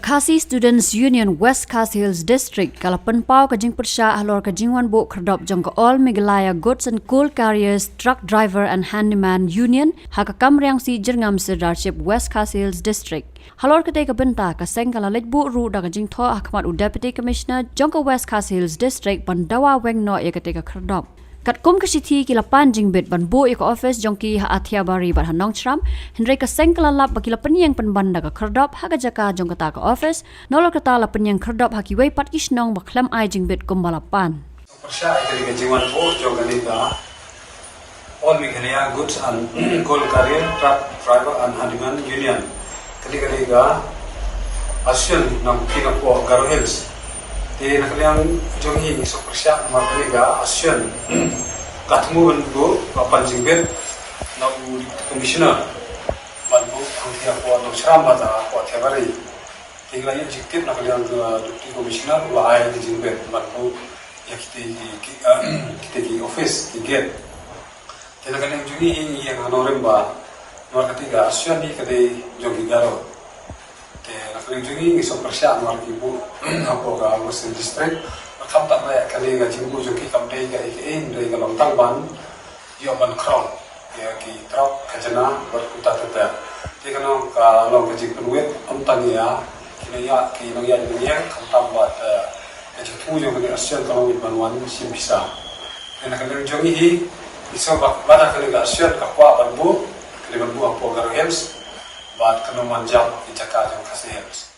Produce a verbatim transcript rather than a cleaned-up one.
Khasi Students Union West Khasi Hills District ka la pynpaw ka jingpyrshah halor ka jingwan buh khyrdop jong ka All Meghalaya Goods and Coal Carriers Truck Driver and Handyman Union ha ka Kamriang Sih Jyrngam Sirdarship West Khasi Hills District. Halor katei ka bynta ka seng ka la leit buh ruh da ka jingthoh ha khmat u Deputy Commissioner jong ka West Khasi Hills District ban dawa weng noh ïa katei ka khyrdop. Katkum ka shithi ki la pan jingbit ban buh ïa ka office jong ki ha Athiabari bad ha Nongshram, hynrei ka seng ka la lap ba ki la pynïeng pynban da ka khyrdop ha ka jaka jong kata ka office, nalor kata la pynïeng khyrdop ha kiwei pat ki shnong ba khlem ai jingbit kumba la pan. Pyrshah ïa kane ka jingwan buh jong kane ka All Meghalaya Goods and Coal Carrier Truck Driver and Handyman Union. Kane kane ka Association na pdeng ka Garo Hills. Te na ka liang jong ngi ngi sngewpyrshah namar kane ka Association ka thmu ban buh, ka pan jingbit na u Deputy Commissioner ban buh hangtei hapoh Nongshram bad hapoh Athiabari. Te ngi la ïoh jingtip na ka liang ka Deputy Commissioner u la ai ka jingbit ban buh ïa kitei ki, ki, kitei ki office, ki gate. Te na ka liang jong ngi ngi ïeng ha nongrim ba namar katei ka Association hi ka dei jong ki Garo. Te na ka liang jong ngi ngi sngewpyrshah namar ki buh hapoh ka Western District. Khamtam ba ïa kane ka jingbuh jong ki kam dei kaei kaei, hynrei ka long tang ban ïoh ban khrong ïa ki truck, khajna bad kumta ter ter. Te ka long, ka long ka jingpynwit ym tang ïa ki nongïaid, ki nongïaid nongïeng, khamtam bad, eh, ka jingthmu jong kane ka Association ka long ban wan shim pisa. Te na ka liang jong ngi hi, ngi sngew ba lada kane ka Association ka kwah ban buh, ka dei ban buh hapoh Garo Hills bad kan ym wan jam ki jaka jong Khasi Hills.